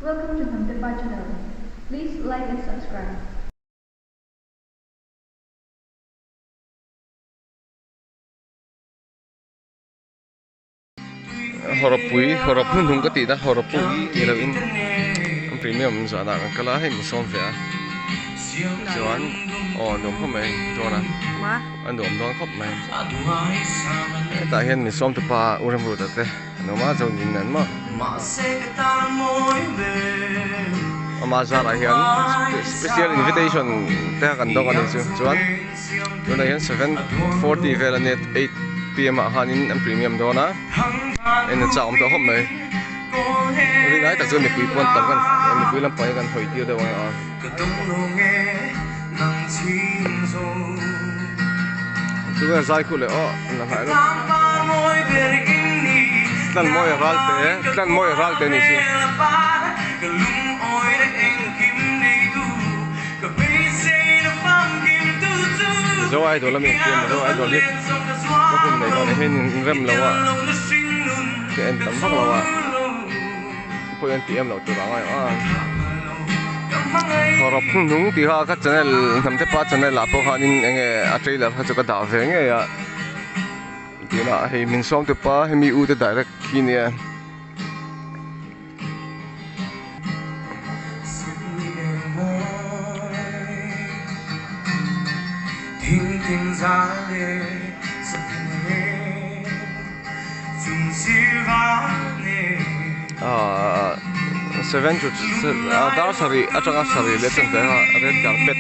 Welcome to Hnamtepa channel. Please like and subscribe. Hawrawppui hawrawp hnuhnung ka tihna hawrawp pawh hi ni loin an premium zanah kan kal a hei min sawm ve a chuan aw nuam khawp mai dawn a a nuam dawn khawp mai hetah hian min sawm tupa u Remruta te an awm a Zonin an maw amah zarah hian special invitation te kha kan dawng a ni chu chuan. Tunah hian 7:40 vel a nia 8 pm ah khanin an premium dawn a en a chak awm tawh khawp mai rinai tak chuan mipui pawn tam kan mipui lampang hi kan hawi tir deuh ang a. Tunge zai khu leh aw an la hnai lo tlan mawi a ral te tlan mawi a ral te ni chu. Mizo idol a mi engtir Mizo idol hi ka hun nei dawn hian in rem lo a ka en tam vak lo a pawi an ti em loh tur a ngai a hawrawp hnung tih kha ka channel hnam te pa channel ah pawh khanin enge a trailer kha chu ka dah ve ngei a tunah hei min sawm tu pa hemi u te direct khi nia. Ahh 7 to dar sarih atanga sarih leh chuan tlai a red carpet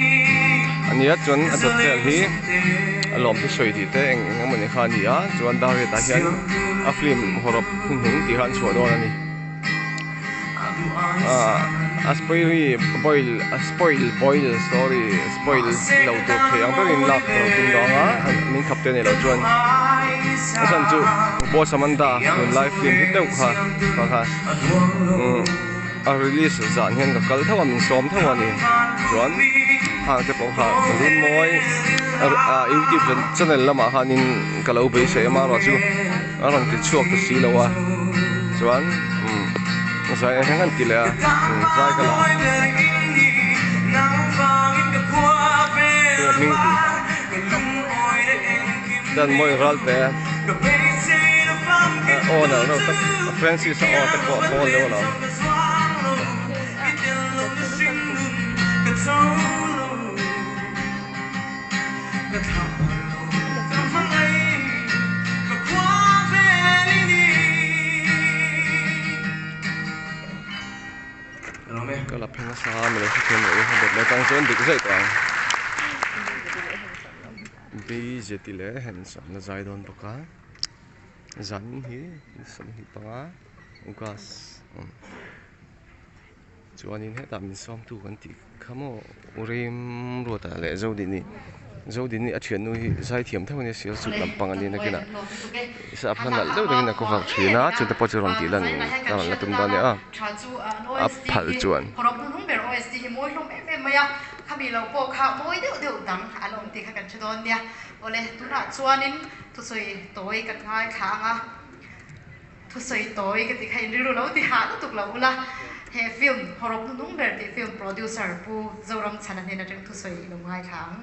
a nia chuan a dawt vel hi a lawm thusawi tih te eng eng emawni kha a ni a chuan dar riatah hian a film hawrawp hnuhnung tih kha an chhuah dawn a ni. A spoily boil a spoil boil story spoil lo tur thei ang berin lak tur tum dawn a min khap te nei loh chuan a chhan chu Boss Amanda tunlai film hi deuh kha kha kha umm a release zan hian ka kal tho a min sawm tho a ni chuan hang te pawh kha Runmawi youtube channel lamah khanin ka lo beisei amaherawh chu. A rawn ti chhuak ta si lo a chuan umm zai ang hian an ti leh a umm zai ka la hming dan mawi ral te aw nalh reuh tak Francis a aw te pawh a pawl deuh alawm. Ka la phei nasa a milo hrethiam loh hi dawt leh tang chuan dik zai tawh ang Beize tih leh handsome na zai dawn bawk a zan hi 25 August. Chuanin hetah min sawmtu kan tih kha maw U Remruata leh Zodini Zodini a thiannu hi zaithiam theuh a nia sia suit lampang a nia nakinah sap hla nalh deuh deuhin a cover thin a chute pawh chu rawn tih lan ka rawn la tum dawn nia a phal chuan. Thusawi tawi ka ti kha in rilru lo ti hah lutuk lo ula, he film Hawrawp Hnunung Ber tih film producer Pu Zoramchhana hnen atang thusawi i lo ngaithla ang.